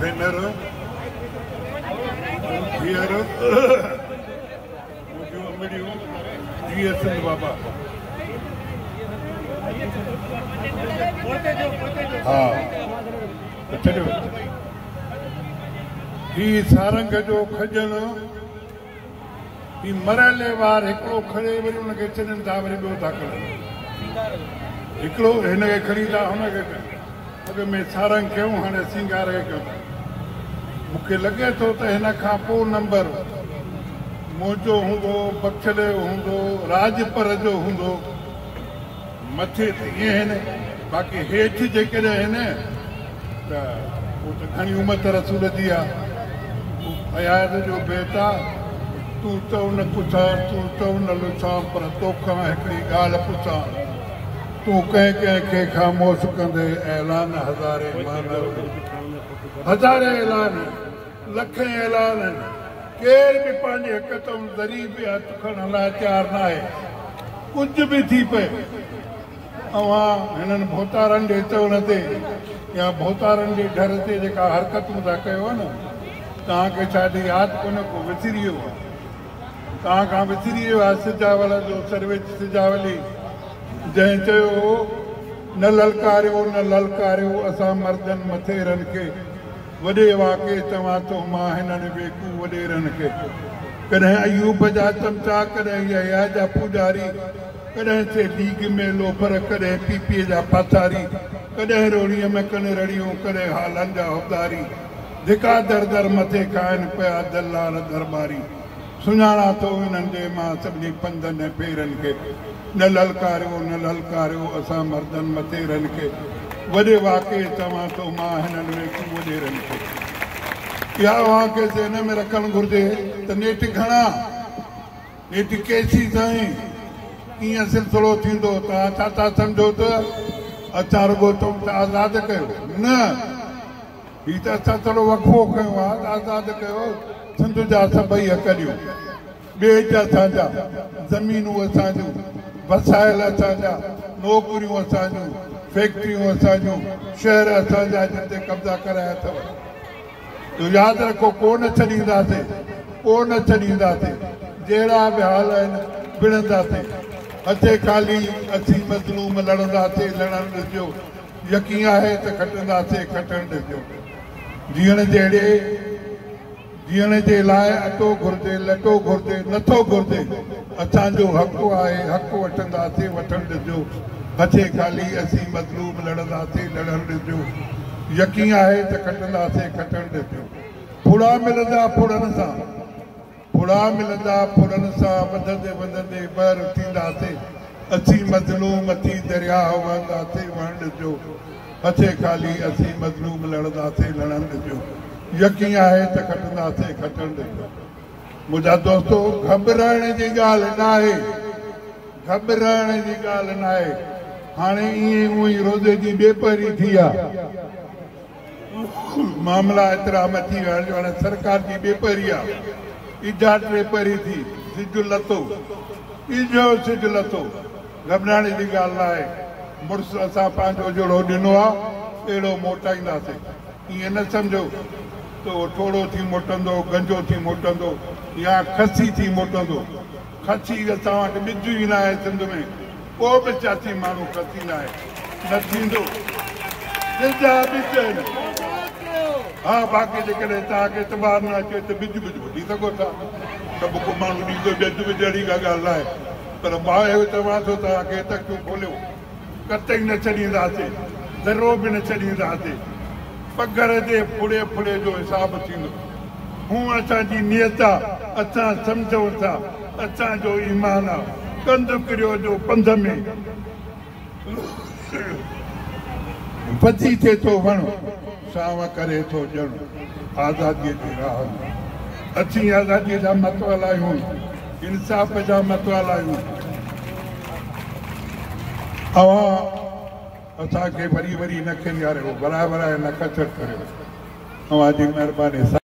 ڀينر، ڌيئر، منهنجون امڙيون، جيئي سنڌ بابا. ها ته ڇڏيو هي سارنگ جو کڄڻ. هي مرحليوار هڪڙو کڻي وري ان کي ڇڏين ٿا وري ٻيو ٿا کڻن. هڪڙو هن کي کڻي ٿا هن کي کڻن. اڳ ۾ سارنگ ڪيون هاڻي سينگار کي ڪيون ٿا. مون کي لڳي ٿو ته هن کان پوء نمبر منهنجو هوندو، بخشل جو هوندو، راڄپر جو هوندو. مٿي ته ائين آهن باقي هيٺ جيڪڏهن آهن ته پوء ته گهڻي امت رسول جي آ. پوء اياز جو بيت آ، تون چئو نه پڇان، تون چئو نه لڇان، پر توکان هڪڙي ڳالهه پڇان، تون ڪنهن ڪنهن کي خاموش ڪندي اعلان هزارين معنيٰ هزارين اعلان آهن، لکين اعلان آهن، ڪير به پنهنجي حق تان ذري به هٿ کڻڻ لاء تيار ناهي. ڪجهه به ٿي پئي، اوهان هنن ڀوتارن جي چوڻ تي يا ڀوتارن جي ڍر تي جيڪا حرڪتون ٿا ڪيو نه، توهان کي شايد ياد ڪونهي ڪو، وسري ويو آهي. توهان کان وسري ويو آهي سجاول جو سرويچ سجاولي جنهن چيو هو، نه للڪاريو نه للڪاريو اسان مردن مٿيرن کي. وڏي واڪي چوان ٿو مان هنن ويڪو وڏيرن کي. ڪڏهن ايوب جا چمچا، ڪڏهن يحيٰ جا پوڄاري، ڪڏهن سي ليگ ۾ لوفر، ڪڏهن پي پي جا پاٿاري، ڪڏهن روهڙيء ۾ ڪن رڙيون، ڪڏهن هالن جا حبداري، ڌڪا در در مٿي کائن پيا دلال درٻاري. سڃاڻان ٿو انهن جي مان سڀني پنڌن ۽ پيرن کي. نه للڪاريو نه للڪاريو اسان مردن مٿيرن کي. وڏي واڪي چوان ٿو مان هنن ويڪو وڏيرن کي. اها اوهان کي ذهن ۾ رکڻ گهرجي ته نيٺ گهڻا، نيٺ ڪيسين تائين ائين سلسلو ٿيندو. توهان ڇا ٿا سمجهو ته اسان رڳو چئون ته آزاد ڪيو؟ نه. هي ته اسان ٿورو وقفو کنيو آهي ته آزاد ڪيو، سنڌ جا سڀئي حق ڏيو، ٻيٽ اسان جا، زمينون اسان جون، وسائل اسان جا، نوڪريون اسان جون، فيڪٽريون اسان جون، شهر اسان جا جن تي قبضا ڪرايا اٿو. اهو ياد رکو ڪو نه ڇڏينداسين، ڪو نه ڇڏينداسين، جهڙا به حال آهن وڙهنداسين. هٿين خالي اسين مظلوم لڙنداسين، لڙڻ ڏجو. يقين آهي ته کٽنداسين، کٽڻ ڏجو. جيئڻ جهڙي جيئڻ جي لاء اٽو گهرجي، لٽو گهرجي، نٿو گهرجي، اسان جو حق آهي، حق وٺنداسين، وٺڻ ڏجو. هٿين خالي اسين مظلوم لڙنداسين، لڙڻ ڏجو. يقين آهي ته کٽنداسين، کٽڻ ڏجو. ڦڙا ملندا ڦڙن سان. ڦڙا ملندا ڦڙن سان وڌندي وڌندي بحر ٿينداسين اسين مظلوم ٿي درياهه وهنداسين وهڻ ڏجو هٿين خالي اسين مظلوم لڙنداسين لڙڻ ڏجو يقين آهي ته کٽنداسين کٽڻ ڏجو منهنجا دوستو گهٻرائڻ جي ڳالهه ناهي گهٻرائڻ جي ڳالهه ناهي هاڻي ائين اونئين روزي جي ٻيپهري ٿي آ. معاملا ايترا مٿي ويا جو هاڻي سرڪار جي ٻيپهري آ، اجها ٽيپهري ٿي، سج لٿو، اجهو سج لٿو، گهٻرائڻ جي ڳالهه ناهي، مڙس اسان پنهنجو جهڙو ڏنو آ، اهڙو موٽائينداسين، ائين نه سمجهو ته اهو ٺوڙهو ٿي موٽندو، گنجو ٿي موٽندو يا خسي ٿي موٽندو، خسي اسان وٽ ٻج ئي ناهي سنڌ ۾. ڪو به سياسي ماڻهو خسي ناهي، نه ٿيندو. جا ٻج آهن. ها باقي جيڪڏهن توهان کي اعتبار نه اچي ته ٻج ٻج وٺي سگهو ٿا. سڀ ڪو ماڻهو ڏيندو ٻج ٻج اهڙي ڪا ڳالهه ناهي. پر مان اهو چوان ٿو توهان کي ته اکيون کوليو. قطعي نه ڇڏينداسين. ذرو به نه ڇڏينداسين. پگهر جي ڦڙي ڦڙي جو حساب ٿيندو. هونء اسان جي نيت آ، اسان سمجهون ٿا، اسان جو ايمان آ، ڪنڌ ڪريو جو پنڌ ۾ وڌي ٿئي ٿو وڻ، سانوڻ ڪري ٿو ڄڻ آزاديء جي راهه ۾. اسين آزاديء جا متوالا آهيون، انصاف جا متوالا آهيون. اوهان اسان کي وري وري نه کنجاريو، ورائي ورائي نه ڪچر ڪريو. اوهان جي مهرباني.